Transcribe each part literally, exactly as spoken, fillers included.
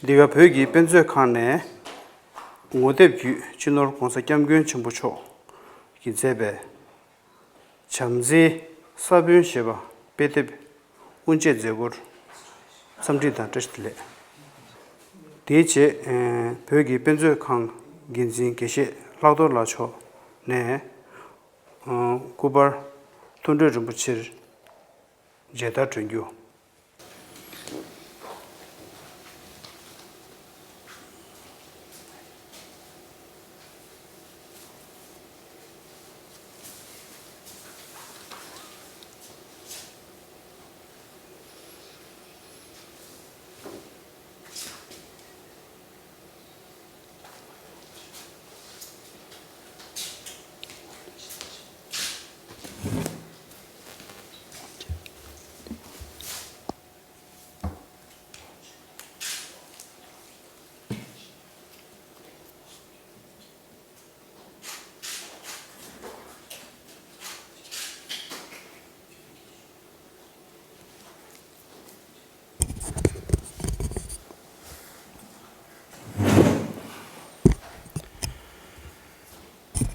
འདི་ག་བོད་ཀྱི་དཔེ་མཛོད་ཁང་ནས་ངོ་དེབ་བརྒྱུད་སྤྱི་ནོར་༸གོང་ས་༸སྐྱབས་མགོན་ཆེན་པོ་མཆོག་གིས་མཛད་པའི་བྱམས་བརྩེའི་ས་བོན་ཞེས་པ་དཔེ་དེབ་དབུ་འབྱེད་མཛད་སྒོར་འཚམས་འདྲི་དང་བཀྲ་ཤིས་བདེ་ལེགས། དེའི་རྗེས་བོད་ཀྱི་དཔེ་མཛོད་ཁང་འགན་འཛིན་དགེ་བཤེས་ལྷག་རྡོར་ལགས་མཆོག་ནས་སྐུ་པར་མཐོང་གྲོལ་རིན་པོ་ཆེར་མཇལ་དར་སྒྲོན་རྒྱུ།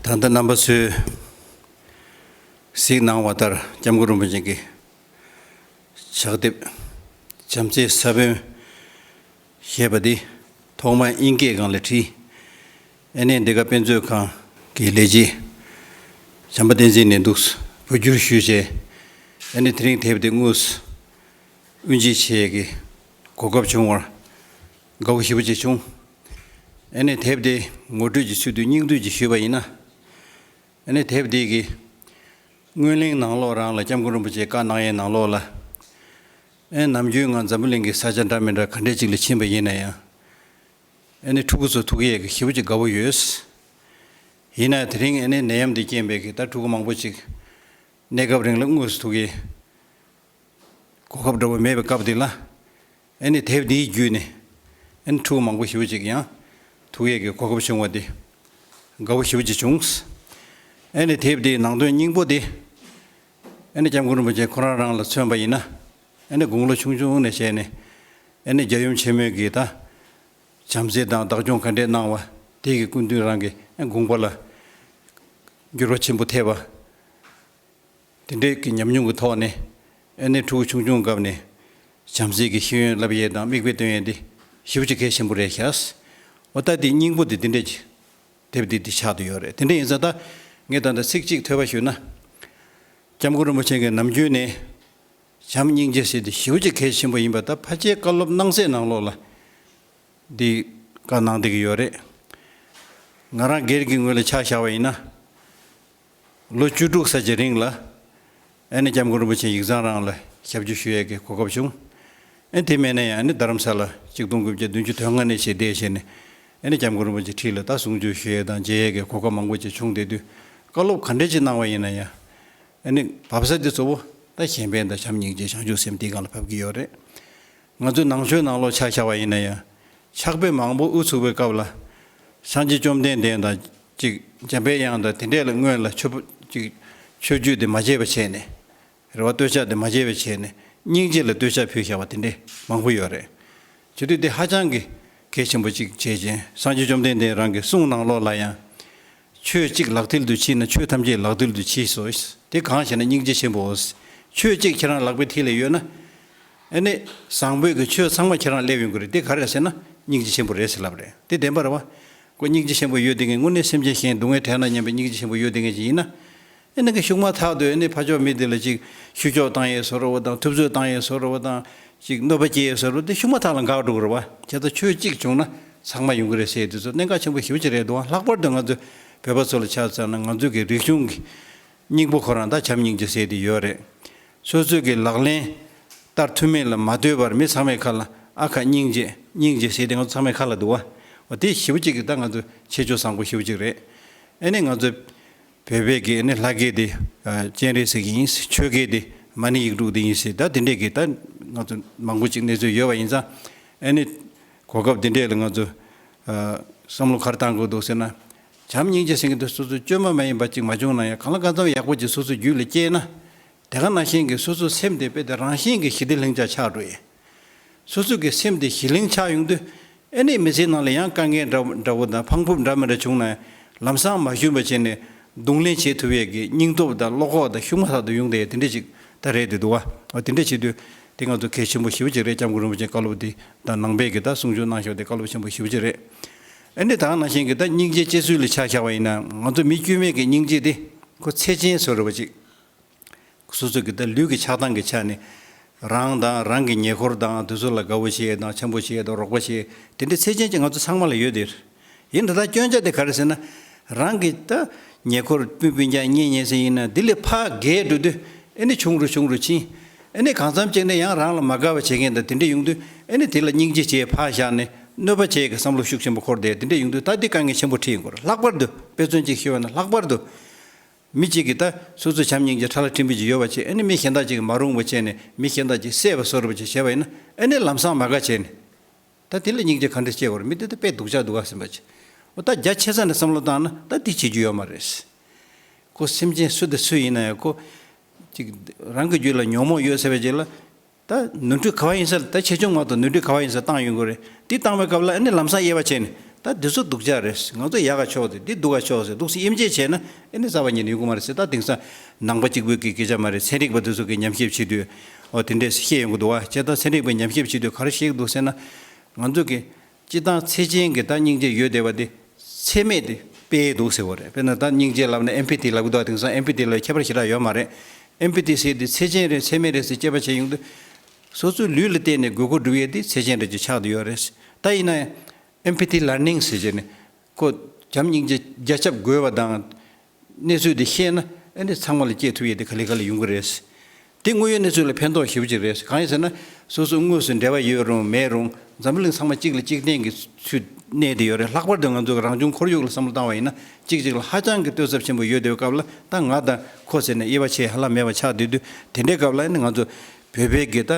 ད་ལྟ་རྣམ་པ་ཚོས་གཟིགས་གནང་བ་ལྟར་༸སྐྱབས་མགོན་རིན་པོ་ཆེ་གི་ཕྱག་དེབ་བྱམས་བརྩེའི་ས་བོན་ཞེས་པ་འདི་ཐོག་མར་དབྱིན་སྐད་སྒང་ལ་བྲིས། ཨ་ནི་འདི་ག་དཔེ་མཛོད་ཁང་གི་ལས་བྱེད་བྱམས་པ་བསྟན་འཛིན་ནས་འདུག་བོད་བསྒྱུར་ཞུས་བྱས། ཨ་ནི་དེ་རིང་དེབ་འདི་དངོས་སུ་དབུ་འབྱེད་བྱེད་ཀྱི་གོ་སྐབས་བྱུང་བར་དགའ་བོ་ཞེ་པོ་ཅིག་བྱུང་། ཨ་ནི་དེབ་འདི་ངོ་སྤྲོད་ཀྱི་ཚུལ་དུ་སྙིང་བསྡུས་ཀྱིས་ཞུས་པ་ཡིན་ན། ཨ་ནི་དེབ་འདི་གི་སྔོན་གླེང་ནང་ལོགས་རང་ལ་༸སྐྱབས་མགོན་རིན་པོ་ཆེས་བཀའ་གནང་ཡའི་ནང་ལོགས་ལ། ཨེ་ནམ་རྒྱུན་ང་འཛམ་བུ་གླིང་གི་ས་ཆ་འདྲ་མི་འདྲ་ག་འདྲས་ཅིག་ལ་ཕྱིན་པ་ཡིན་ན་ཡང་། ཨེ་ནི་ཕྲུ་གུ་ཚོ་ཐུག་ཡས་ཀྱི་ཞེ་པོ་ཅིག་དགའ་བོ་ཡོད། ཡིན་ན་དེ་རིང་ཨེ་ནི་ནད་ཡམས་འདི་རྐྱེན་པས་ཀྱི་ད་ཕྲུ་གུ་མང་པོ་ཅིག་གནས་སྐབས་རིང་ལ་དངོས་སུ་ཐུག་ཡས་གོ་སྐབས་འདྲ་བོ་མེད་པའི་སྐབས་འདི་ལ། ཨེ་ནི་དེབ་འདིའི་བརྒྱུད་ནས་ཨེ་ནི་ཕྲུ་གུ་མང་པོ་ཞེ་པོ་ཅིག་ཡང་ཐུག་ཡས་ཀྱི་གོ་སྐབས་བྱུང་བ་འདི་དགའ་བོ་ཞེ་པོ་ཅིག་བྱུང་། ཨེ་ནི་དེབ་འདིའི་ནང་དོན་སྙིང་པོ་འདི་ཨེ་ནི་༸སྐྱབས་མགོན་རིན་པོ་ཆེ་ཁོ་རང་རང་ལ་མཚོན་པ་ཡིན་ན། ཨེ་ནི་དགུང་ལོ་ཆུང་ཆུང་ནས་བྱས་ནས་ཨེ་ནི་རྒྱལ་ཡུམ་ཆེན་མོའི་གི་ད་བྱམས་བརྩེ་དང་བདག་སྐྱོང་ག་འདྲས་གནང་བ་དེ་གི་སྐུ་མདུན་རང་གི་ཨེ་དགོངས་པ་ལ་འགྱུར་བ་ཆེན་པོ་ཐེབས་པ། དེ་འདྲའི་གི་ཉམས་མྱོང་གི་ཐོག་ནས་ཨེ་ནི་ཕྲུ་གུ་ཆུང་ཆུང་སྐབས་ནས་བྱམས་བརྩེ་གི་ཤེས་ཡོན་བསླབ་ཡས་དང་མིག་དཔེ་སྟོན་ཡས་འདི་ཞེ་པོ་ཅིག་གལ་ཆེན་པོ་རེད་ཤག་འོ་ད་དེ་སྙིང་པོ་དེ་དེ་འདྲས་ཀྱི་དེབ་འདི་འདི་ཆགས་བསྡད་ཡོད་རེད། དེ་འདྲ་ཡིན་ཙང་ད་ངས་ད་ལྟ་ཚིག་གཅིག་ཐོས་པ་ཞུས་ན། སྐྱབས་མགོན་རིན་པོ་ཆེ་གིས་ནམ་རྒྱུན་ནས་བྱམས་སྙིང་རྗེ་ཟེར་དེ་ཞེ་པོ་ཅིག་གལ་ཆེན་པོ་ཡིན་པ་ད་ཕལ་ཆེར་བཀའ་སློབ་གནང་སའི་ནང་ལོགས་ལ། འདི་བཀའ་གནང་བསྡད་ཀྱི་ཡོད་རེད། ང་རང་སྒེར་གྱི་ངོས་ལ་ཆ་བཞག་པ་ཡིན་ན། ལོ་བཅུ་དྲུག་ཙམ་གྱི་རིང་ལ་ཨ་ནི་སྐྱབས་མགོན་རིན་པོ་ཆེ་ཡིག་ཚང་རང་ལ་ཞབས་ཕྱི་ཞུ་ཡས་ཀྱི་གོ་སྐབས་བྱུང་། ཨ་ནི་དེ་མིན་ན་ཡང་ཨ་ནི་རྡ་རམ་ས་ལ་གཅིག་སྟོང་དགུ་བརྒྱ་བདུན་ཅུ་དོན་ལྔ་ནས་བྱས་བསྡད་བྱས་ནས་ཨ་ནི་སྐྱབས་མགོན་རིན་པོ་ཆེ་འཁྲིས་ལ་ད་གསུང་ཆོས་ཞུ་ཡས་དང་མཇལ་ཡས་ཀྱི་གོ་སྐབས་མང་པོ་ཅིག་བྱུང་བསྡད་དུས་བཀའ་སློབ་ག་འདྲས་ཅིག་གནང་བ་ཡིན་ན་ཡང་། ཨ་ནི་བབས་ས་དེ་གཙོ་བོ་ད་གཞན་ཕན་དང་བྱམས་སྙིང་རྗེ་བྱང་ཆུབ་སེམས་དེའི་སྒང་ལ་བབས་ཀྱི་ཡོད་རེད། ང་ཚོའི་ནང་ཆོས་ནང་ལོགས་ཆ་བཞག་པ་ཡིན་ན་ཡང་ཕྱག་དཔེ་མང་པོ་དབུ་ཚུགས་པའི་སྐབས་ལ་སངས་རྒྱས་བཅོམ་ལྡན་འདས་དང་གཅིག་འཇམ་པའི་དབྱངས་དང་དེ་འདྲས་ལ་སྔོན་ལ་མཆོད་པ་གཅིག་མཆོད་བརྗོད་དེ་མ་བྱས་པ་བྱས་ནས་རེ་བ་བསྟོད་ཕྱག་དེ་མ་བྱས་པ་བྱས་ནས་སྙིང་རྗེ་ལ་བསྟོད་ཕྱག་ཕུལ་བཞག་པ་དེ་འདྲས་མང་པོ་ཡོད་རེད། བྱེད་དུས་དེ་ཧ་ཅང་གི་གལ་ཆེན་པོ་གཅིག་བྱས་ཅིང་སངས་རྒྱས་བཅོམ་ལྡན་འདས་རང་གི་གསུང་ནང་ལོགས་ལ་ཡང་། ཆོས་གཅིག་ལག་མཐིལ་དུ་མཆིས་ན་ཆོས་ཐམས་ཅད་ལག་མཐིལ་དུ་མཆིས་སོ། དེ་གང་ཞེ་ན་སྙིང་རྗེ་ཆེན་པོའོ། ཆོས་གཅིག་ཁྱེད་རང་ལག་པའི་མཐིལ་ལ་ཡོད་ན། ཨ་ནི་བཟང་པོའི་གི་ཆོས་ཚང་མ་ཁྱེད་རང་སླེབས་ཡོང་གི་རེད། དེ་ག་རེ་ཟེར་ན་སྙིང་རྗེ་ཆེན་པོ་རེད་ཟེར་ལབ་རེད། དེ་བདེན་པ་རེད་བ། ཁོ་སྙིང་རྗེ་ཆེན་པོ་ཡོད་དེ་ངས་དངོས་གནས་སེམས་ཅན་གཞན་སྡུག་བསྔལ་འཕྲད་ན་སྙམ་པའི་སྙིང་རྗེ་ཆེན་པོ་ཡོད་དེ་ངས་ཅིག་ཡིན་ན། ཨེ་ནི་གི་ཤུགས་མ་ཐག་ཏུ་ཨེ་ནི་ཕ་ཕྱོགས་མི་དེ་ལ་ཅིག་ཤུ་ཕྱོགས་བཏང་ཡས་བཟོ་འདྲ་བོ་དང་ཐུབ་ཚོད་བཏང་ཡས་བཟོ་འདྲ་བོ་དང་ཅིག་གནོད་པ་སྐྱེལ་ཡས་བཟོ་འདྲ་བོ་དེ་ཤུགས་མ་ཐག་ལ་འགག་འགྲོ་གི་རེད་བ། ཁྱེད་ཚོ་ཆོས་གཅིག་བྱུང་ན་ཚང་མ་ཡོང་གི་རེད་ཟེར་དུས་ཚོད་གནད་འགག་ཆེན་པོ་ཞེ་པོ་ཅིག་རེད་འདུག་ལྷག་པར་དུ་ང་ཚོ་བོད་པ་ཚོ་ལ་ཆ་མཚོན་ན་ང་ཚོ་གི་རིག་གཞུང་གི་སྙིང་པོ་ཁོ་རང་ད་བྱམས་སྙིང་རྗེ་ཟེར་དེ་ཡོད་རེད། སོ་སོ་གི་ལག་ལེན་བསྟར་ཐུབ་མིན་ལ་མ་ལྟོས་པར་མི་ཚང་མའི་ཁ་ལ་ཨ་ཁ་སྙིང་རྗེ་སྙིང་རྗེ་ཟེར་དེ་ང་ཚོ་ཚང་མའི་ཁ་ལ་འདུག་བ། འོ་དེ་ཞེ་པོ་ཅིག་གི་ད་ང་ཚོ་ཆེ་ཆུང་བཟང་པོ་ཞེ་པོ་ཅིག་རེད། ཨེ་ནི་ང་ཚོ་བོད་པའི་གི་ནི་ལྷ་སྐད་དེ་སྤྱན་རས་གཟིགས་ཡིན། ཆོས་སྐད་དེ་མ་ཎི་ཡིག་དྲུག་དེ་ཡིན་ཟེར། ད་དེ་འདྲས་ཀྱི་ད་ང་ཚོ་མང་པོ་ཅིག་གནས་ཚུལ་ཡོད་པ་ཡིན་ཙང་། ཨེ་ནི་གོ་སྐབས་དེ་འདྲས་ལ་ང་ཚོ་བསམ་བློ་ག་རེ་བཏང་དགོས་འདུག་ཟེར་ན། བྱམས་སྙིང་རྗེ་ཟེར་མཁན་དེ་སོ་སོ་བཅོས་མ་མ་ཡིན་པ་ཅིག་མ་བྱུང་ན་ཡང་གང་ལ་གང་འཚམ་ཡག་པོ་ཅིག་སོ་སོ་རྒྱུད་ལ་སྐྱེས་ན། དེ་ག་ནང་བཞིན་གྱི་སོ་སོའི་སེམས་དེ་དཔེ་དེ་རང་བཞིན་གྱི་ཞི་བདེ་ལྷིང་འཇགས་ཆགས་འགྲོ་ཡས། སོ་སོ་གི་སེམས་དེ་ཞི་ལྷིང་ཆགས་ཡོང་དུས། ཨེ་ནི་མི་ཚེའི་ནང་ལ་ཡང་དཀའ་ངལ་འདྲ་འདྲ་བོ་དང་ཕངས་ཕུབ་འདྲ་མི་འདྲ་བྱུང་ན་ལམ་སང་མ་ཞུམ་པ་བྱས་ནས་གདོང་ལེན་བྱེད་ཐུབ་ཡས་ཀྱི་སྙིང་སྟོབས་དང་བློ་ཁོག་དང་ཤུགས་མ་ཐག་ཏུ་ཡོང་བསྡད་ཡས་དེ་འདྲ་ཅིག་ད་རེད་དེ་འདུག་བ། འོ་དེ་འདྲ་བྱེད་དུས་དེ་ང་ཚོ་གལ་ཆེན་པོ་ཞེ་པོ་ཅིག་རེད། སྐྱབས་མགོན་རིན་པོ་ཆེའི་བཀའ་སློབ་དེ་དང་ནང་པའི་གི་ད་གསུང་ཆོས་གནང་ཞོར་དེ་བཀའ་སློབ་ཆེན་པོ་ཞེ་པོ་ཅིག་རེད། ཨེ་ནི་ད་ག་ནང་བཞིན་གི་ད་སྙིང་རྗེ་སྐྱེ་ཚུལ་ལ་ཆ་བཞག་པ་ཡིན་ན་ང་ཚོ་མི་དཀྱུས་མའི་གི་སྙིང་རྗེ་དེ་ཁོ་ཚད་ཅན་བཟོ་འདྲ་བ་ཅིག་སོ་སོ་གི་ད་ལུས་ཀྱི་ཆགས་སྡང་གི་ཆ་ནས་རང་དང་རང་གི་ཉེ་འཁོར་དང་དེ་ཚོ་ལ་དགའ་བོ་བྱེད་དང་འཆམ་པོ་བྱེད་དང་རོགས་པ་བྱེད་དེ་འདྲའི་ཚད་ཅན་གྱི་ང་ཚོ་ཚང་མ་ལ་ཡོད་དེ། ཡིན་ད་ལྟ་སྐྱོན་ཆ་དེ་ག་རེ་ཟེར་ན། རང་གི་ད་ཉེ་འཁོར་སྤུན་སྤུན་ཀྱག་གཉེན་ཉེ་ཟེར་ཡིན་ན་འདི་ལས་ཕར་རྒས་འགྲོ་དུས་ཨེ་ནི་ཆུང་རུ་ཆུང་རུ་ཕྱིན། ཨེ་ནི་གང་འཚམ་ཅིག་ནས་ཡང་རང་ལ་མ་དགའ་བ་བྱེད་མཁན་དང་དེ་འདྲ་ཡོང་དུས་ཨེ་ནི་དེ་ལ་སྙིང་རྗེ་བྱེད་ཕར་བཞག་ནས་གནོད་པ་བྱེད་ཀྱི་བསམ་བློ་ཤུགས་ཆེན་པོ་འཁོར་བསྡད་དེ་འདྲ་ཡོང་དུས་ད་འདི་དཀའ་ངལ་ཆེན་པོ་འཕྲད་ཡོང་གི་རེད། ལྷག་པར་དུ་དཔེ་མཚོན་ཅིག་ཞུས་པ་ན་ལྷག་པར་དུ། མི་གཅིག་གིས་ད་སོ་སོ་བྱམས་སྙིང་རྗེ་ཕྲ་ལ་ཕྲན་བུ་ཅིག་ཡོད་པ་བྱས་ཨ་ནི་མི་གཞན་དག་ཅིག་གིས་མ་རུང་བ་བྱས་ནས་མི་གཞན་དག་ཅིག་བསད་པ་བཟོ་འདྲ་བ་ཅིག་བྱས་པ་ཡིན་ན་ཨ་ནི་ལམ་སང་མ་དགའ་བྱས་ནས། ད་དེ་ལ་སྙིང་རྗེ་ག་འདྲ་སྐྱེ་དགོས་རེད། མི་དེ་ད་དཔེ་སྡུག་ཅག་འདུག་ག་ཟེར་བ་ཅིག་འོ་ད་རྒྱ་ཆེ་ས་ནས་བསམ་བློ་བཏང་ན་ད་དེ་བྱེད་རྒྱུ་ཡོད་མ་རེད། ཁོ་སེམས་ཅན་སུ་དང་སུ་ཡིན་ན་ཡང་ཁོ་ཅིག་རང་གི་རྒྱུད་ལ་ཉོན་མོངས་ཡོད་ཟེར་བ་ཅིག་ལ། ད་ནོར་འཁྲུལ་ག་བ་ཡིན་ས་ད་ཆེ་ཆུང་མ་གཏོགས་ནོར་འཁྲུལ་ག་བ་ཡིན་ས་བཏང་ཡོང་གི་རེད། འདི་བཏང་བའི་སྐབས་ལ་ཨ་ནི་ལམ་སང་དབྱེ་བ་ཕྱེ་ནས་ད་འདི་ཚོ་སྡུག་ཅག་རེད། ང་ཚོ་ཡག་ག་ཕྱོགས་ཟེར་འདི་སྡུག་ག་ཕྱོགས་ཟེར་འདུག་སེ་དབྱེ་འབྱེད་བྱས་ན་ཨ་ནི་རྩ་བ་ཉིད་ནས་ཡོང་གི་མ་རེད་ཟེར། ད་དེང་སང་ནང་པ་གཅིག་པུའི་གི་སྐད་ཆ་མ་རེད། ཚན་རིག་པ་འདི་ཚོ་གི་ཉམས་ཞིབ་བྱེད་དུས་ཨོ་དེ་འདྲས་བཤད་ཡོང་གི་འདུག་བ། བྱས་ཙང་ཚན་རིག་པའི་ཉམས་ཞིབ་བྱེད་དུས་ག་རེ་བཤད་ཀྱི་འདུག་ཟེར་ན། ང་ཚོ་གི་སྤྱིར་བཏང་ཚད་ཅན་གྱི་ད་སྙིང་རྗེ་ཡོད་བསྡད་པ་དེ་ཚད་མེད་དེ་དཔེ་འདུག་ཟེར་བ་རེད། དཔེར་ན་ད་སྙིང་རྗེ་ལབ་ན་ཨེམ་ཕ་ཐི་ལབ་ཀྱི་འདུག་དེང་སང་ཨེམ་ཕ་ཐི་ལ་ཁྱད་པར་ཞེ་དྲག་ཡོད་མ་རེད། ཨེམ་ཕ་ཐི་ཟེར་དེ་ཚད་ཅན་རེད་ཚད་མེད་རེད་ཟེར་དཔྱད་པ་བྱས་ཡོང་དུས། སོ་སོའི་ལུས་ལ་བརྟེན་ནས་དགོས་མཁོ་སྒྲུབ་ཡས་དེ་ཚད་ཅན་རེད་ཅེས་ཆགས་བསྡད་ཡོད་རེད། ད་ཡིན་ན་ཡང་ཨེམ་ཕ་ཐི་ལར་ནིང་ཟེར་བྱས་ནས་ཁོ་བྱམས་སྙིང་རྗེ་རྒྱ་ཁྱབ་དགོས་པ་དང་། གནས་ཚུལ་དེ་ཤེས་ན་ཨ་ནི་ཚང་མ་ལ་སྐྱེས་ཐུབ་ཡས་དེ་ག་ལེ་ག་ལེ་ཡོང་གི་རེད། དེ་དངོས་ཡོད་གནས་ཚུལ་ལ་ཕན་ཐོགས་ཞེ་པོ་ཅིག་རེད། གང་ཡིན་ཟེར་ན་སོ་སོ་དངོས་སུ་འབྲེལ་བ་ཡོད་རུང་མེད་རུང་འཛམ་བུ་གླིང་ཚང་མ་གཅིག་ལ་གཅིག་བརྟེན་གྱི་ཚུལ་གནས་བསྡད་ཡོད་རེད། ལྷག་པར་དུ་ང་ཚོ་གི་རང་བྱུང་ཁོར་ཡུག་ལ་བསམ་བློ་བཏང་བ་ཡིན་ན་གཅིག་གཅིག་ལ་ཧ་ཅང་གི་ལྟོས་ཚབས་ཆེན་པོ་ཡོད་བསྡད་པའི་སྐབས་ལ་ད་ང་དང་ཁོ་ཟེར་ནས་དབྱེ་བ་ཕྱེ་ཧ་ལམ་མེད་པ་ཆགས་བསྡད་དུས་དེ་འདྲའི་སྐབས་ལ་ཨ་ནི་ང་ཚོ་བོད་པའི་གི་ད་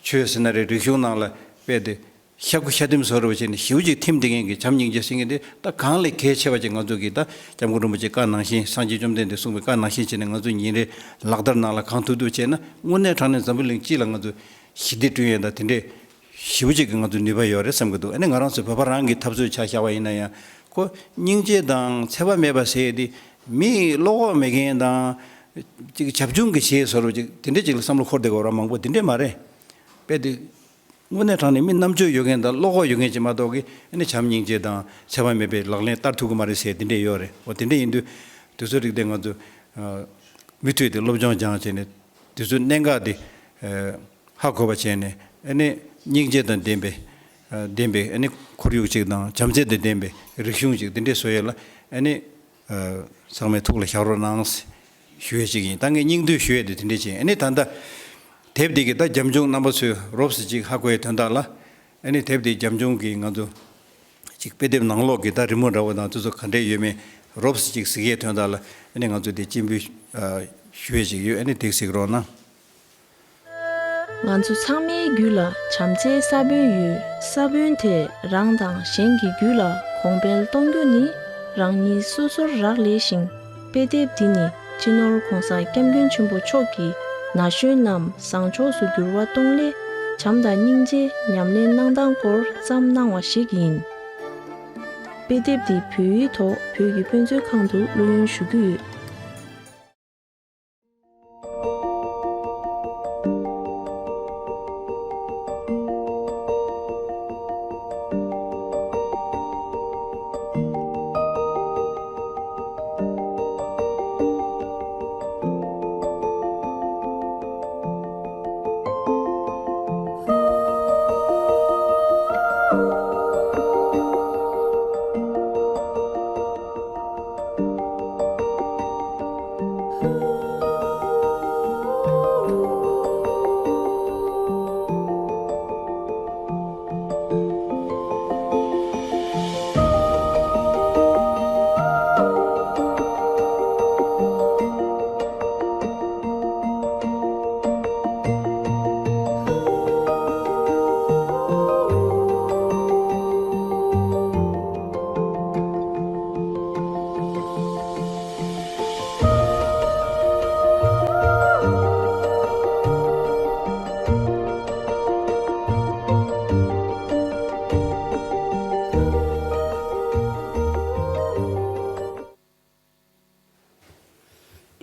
ཆོས་ཟེར་ན་རེད། རིག་གཞུང་ནང་ལ་དཔེ་དེ། ཤ་ཁུ་ཤ་ཐིམ་བཟོ་འདྲ་བ་བྱས་ནས་ཞེ་པོ་ཅིག་ཐིམ་བསྡད་མཁན་གྱི་བྱམས་སྙིང་རྗེ་ཟེར་མཁན་དེ་ད་གང་ལས་གལ་ཆེ་བ་ཅིག་ང་ཚོ་གིས་ད་སྐྱབས་མགོན་རིན་པོ་ཆེའི་བཀའ་ནང་བཞིན་སངས་རྒྱས་བཅོམ་ལྡན་འདས་གསུངས་པའི་བཀའ་ནང་བཞིན་བྱས་ནས་ང་ཚོ་ཉིན་རེ་ལག་བསྟར་ནང་ལ་གང་ཐུབ་ཐུབ་བྱས་ན་དངོས་གནས་དྲང་གནས་འཛམ་བུ་གླིང་སྤྱི་ལ་ང་ཚོ་ཞི་བདེ་བསྐྲུན་ཡས་དང་དེ་འདྲས་ཞེ་པོ་ཅིག་གི་ང་ཚོ་ནུས་པ་ཡོད་རེད་བསམ་གྱི་འདུག་ཨ་ནི་ང་རང་ཚོ་བོད་པ་རང་གི་འཐབ་རྩོད་ཆ་བཞག་པ་ཡིན་ན་ཡང་ཁོ་སྙིང་རྗེ་དང་འཚེ་བ་མེད་པ་ཟེར་ཡས་དེ་མི་བློ་ཁོག་མེད་མཁན་དང་ཅིག་བྱབ་ཆུང་གི་བྱེད་བཟོ་འདྲ་བ་ཅིག་དེ་འདྲས་ཅིག་ལ་བསམ་བློ་འཁོར་བསྡད་དགོས་ར་མང་པོ་དེ་འདྲས་མ་རེད། དཔེ་དེ། དངོས་གནས་དྲང་གནས་མི་རྣམ་དཔྱོད་ཡོད་མཁན་དང་བློ་ཁོག་ཡོད་མཁན་ཅིག་མ་གཏོགས་ཀྱི་ཨ་ནི་བྱམས་སྙིང་རྗེ་དང་འཚེ་བ་མེད་པའི་ལག་ལེན་བསྟར་ཐུབ་ཀྱི་མ་རེད་ཟེར་དེ་འདྲས་ཡོད་རེད། འོ་དེ་འདྲས་ཡིན་དུས་དེ་ཚོའི་རིགས་དེ་ང་ཚོ་མུ་མཐུད་དེ་སློབ་སྦྱོང་སྦྱངས་བྱས་ནས་དེ་ཚོའི་གནད་འགག་དེ་ཧ་གོ་བ་བྱས་ནས་ཨ་ནི་སྙིང་རྗེ་དང་ལྡན་པའི་ལྡན་པའི་ཨ་ནི་ཁོར་ཡུག་ཅིག་དང་བྱམས་བརྩེ་དང་ལྡན་པའི་རིག་གཞུང་ཅིག་དེ་འདྲས་བཟོ་ཡས་ལ་ཨ་ནི། ཚང་མས་ཐུགས་ལ་བཞག་རོགས་གནང་ཞུ་ཡས་ཅིག་ཡིན། ད་ངས་སྙིང་བསྡུས་ཞུ་ཡས་དེ་དེ་འདྲས་ཅིག་ཨ་ནི་ད་ལྟ་དེབ་འདི་གི་ད་རྒྱབ་ལྗོངས་རྣམ་པ་ཚོས་རོབ་ཙམ་ཅིག་ཧ་གོ་ཡས་དོན་དག་ལ་ཨ་ནི་དེབ་འདི་རྒྱབ་ལྗོངས་ཀྱི་ང་ཚོ་ཅིག་དཔེ་དེབ་ནང་ལོགས་ཀྱི་ད་རི་མོ་འདྲ་བོ་དང་དེ་ཚོ་ག་འདྲས་ཡོད་མེད་རོབ་ཙམ་ཅིག་གཟིགས་ཡས་དོན་དག་ལ་ཨ་ནི་ང་ཚོ་དེ་སྤྱན་འབུལ་ཞུ་ཡས་ཅིག་ཡོད། ཨ་ནི་དེ་གཟིགས་རོགས་གནང་། ང་ཚོ་ཚང་མའི་རྒྱུད་ལ་བྱམས་བརྩེའི་ས་བོན་ཡོད། ས་བོན་དེས་རང་དང་གཞན་གྱི་རྒྱུད་ལ་གོང་འཕེལ་གཏོང་རྒྱུ་ནི་རང་ཉིད་སོ་སོར་རག་ལས་ཤིང་། དཔེ་དེབ་འདི་ནི་སྤྱི་ནོར་༸གོང་ས་༸སྐྱབས་མགོན་ཆེན་པོ་མཆོག་གིས་ན་གཞོན་རྣམས་བཟང་ཕྱོགས་སུ་འགྱུར་བ་གཏོང་སླད་བྱམས་དང་སྙིང་རྗེ་ཉམས་ལེན་གནང་སྟངས་སྐོར་བརྩམས་གནང་བ་ཞིག་ཡིན། དཔེ་དེབ་འདི་བོད་ཡིག་ཐོག་བོད་ཀྱི་དཔེ་མཛོད་ཁང་དུ་བླུ་ཡོན་ཞུ་རྒྱུ་ཡོད།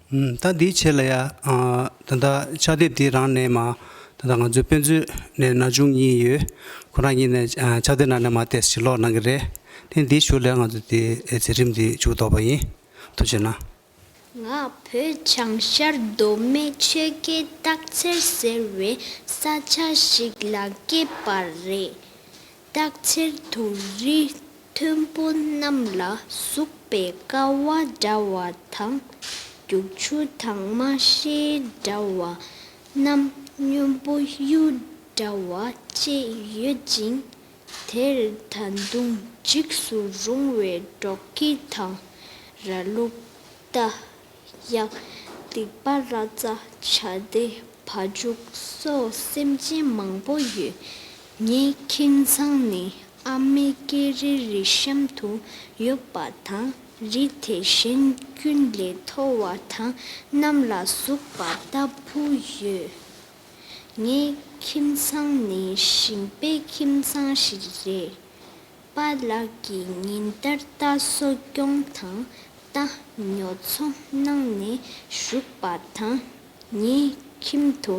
ཨུམ། ད་འདིའི་ཆེད་ལ་ཡ། ཨ། ད་ལྟ་ཕྱག་དེབ་འདི་རང་ནས་མ། ད་ལྟ་ང་ཚོའི་དཔེ་མཛོད་ནས་ན་ཆུང་གཉིས་ཡོད། ཁོ་རང་གཉིས་ནས། ཨ། ཕྱག་དེབ་ནང་ནས་མ་ཏོག་ཙམ་ཀློག་གནང་གི་རེད། དེ་འདིའི་གཞུག་ལ་ང་ཚོ་དེ་མཛད་རིམ་འདི་མཇུག་རྫོགས་པ་ཡིན། ཐུགས་རྗེ་གནང་། ང་བོད་བྱང་ཤར་མདོ་སྨད་ཆོལ་ཁའི་སྟག་འཚེར་ཟེར་བའི་ས་ཆ་ཞིག་ལ་སྐྱེས་པ་རེད། སྟག་འཚེར་དུ་རི་མཐོན་པོ་རྣམས་ལ་ཟུག་པའི་ཀ་བ་འདྲ་བ་དང་། རྒྱུག་ཆུ་དྭངས་མ་ཤེལ་འདྲ་བ། གནམ་སྔོན་པོ་གཡུ་འདྲ་བ་བཅས་ཡོད་ཅིང་། དེར་ད་དུང་འཇིགས་སུ་རུང་བའི་འབྲོག་ཁྱི་དང་། ར་ལུག། རྟ། གཡག་སྡིག་པ་ར་ཙ། བྱ་དེ། བ་ཕྱུགས་སོགས་སེམས་ཅན་མང་པོ་ཡོད། ངའི་ཁྱིམ་ཚང་ནི་ཨ་མའི་སྐྱེས་རིའི་རི་གཤམ་དུ་ཡོད་པ་དང་། རི་དེ་གཞན་ཀུན་ལས་མཐོ་བ་དང་གནམ་ལ་ཟུག་པ་ལྟ་བུ་ཡོད། ངའི་ཁྱིམ་ཚང་ནི་ཞིང་པའི་ཁྱིམ་ཚང་ཞིག་རེད། པཱ་ལགས་ཀྱིས་ཉིན་ལྟར་རྟ་གསོ་སྐྱོང་དང་རྟ་ཉོ་ཚོང་གནང་ནས་བཞུགས་པ་དང་། ངའི་ཁྱིམ་དུ་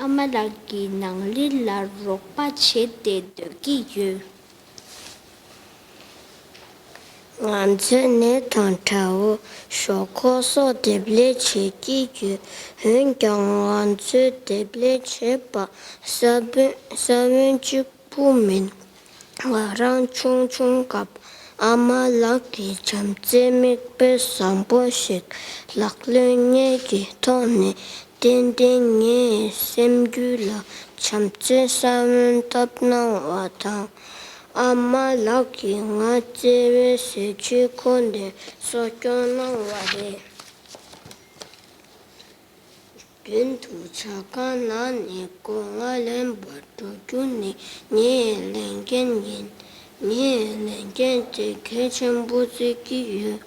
ཨ་མ་ལགས་ཀྱི་ནང་ལས་ལ་རོགས་པ་བྱས་ཏེ་སྡོད་ཀྱི་ཡོད། ང་ཚོས་ནས་དང་དྲ་བོ། ཞོག་ཁོག་སོགས་འདེབས་ལས་བྱེད་ཀྱི་ཡོད། འོན་ཀྱང་ང་ཚོས་འདེབས་ལས་བྱེད་པ་ས་བོན་ས་བོན་གཅིག་པུ་མིན། ང་རང་ཆུང་ཆུང་སྐབས་ཨ་མ་ལགས་ཀྱིས་བྱམས་བརྩེའི་མིག་དཔེ་བཟང་པོ་ཞིག་ལག་ལེན་གཉེར་གྱི་ཐོག་ནས། ཏན་ཏན་ངའི་སེམས་རྒྱུད་ལ་བྱམས་བརྩེའི་ས་བོན་བཏབ་གནང་བ་དང་། ཨ་མ་ལགས་ཀྱིས་ང་བརྩེ་བའི་ཟས་བཅུད་ཁོ་ནས་གསོ་སྐྱོང་གནང་བ་རེད། རྒྱུན་དུ་ཇ་ཁང་ནང་ནས་སྒོ་ང་ལེན་པར་འགྲོ་རྒྱུ་ནི་ངའི་ལས་འགན་ཡིན། ངའི་ལས་འགན་དེ་གལ་ཆེན་པོ་བརྩི་གི་ཡོད།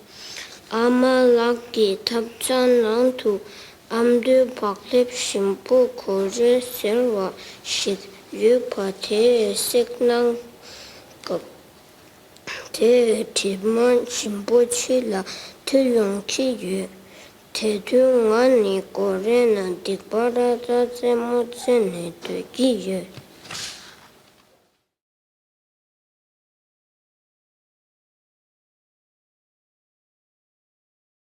ཨ་མ་ལགས་ཀྱི་ཐབ་ཚང་ནང་དུ་ཨ་མདོའི་བག་ལེབ་ཞིམ་པོ་གོ་རེ་ཟེར་བ་ཞིག་ཡོད་པ་དེ་བསྲེགས་གནང་སྐབས། དེས་གྲིབ་མ་ཞིམ་པོ་ཕྱི་ལ་ཐོན་ཡོང་གི་ཡོད། དེ་དུས་ང་ནི་སྒོ་རའི་ནང་སྡིག་པ་ར་ཙ་རྩེད་མོ་རྩེ་ནས་སྡོད་ཀྱི་ཡོད།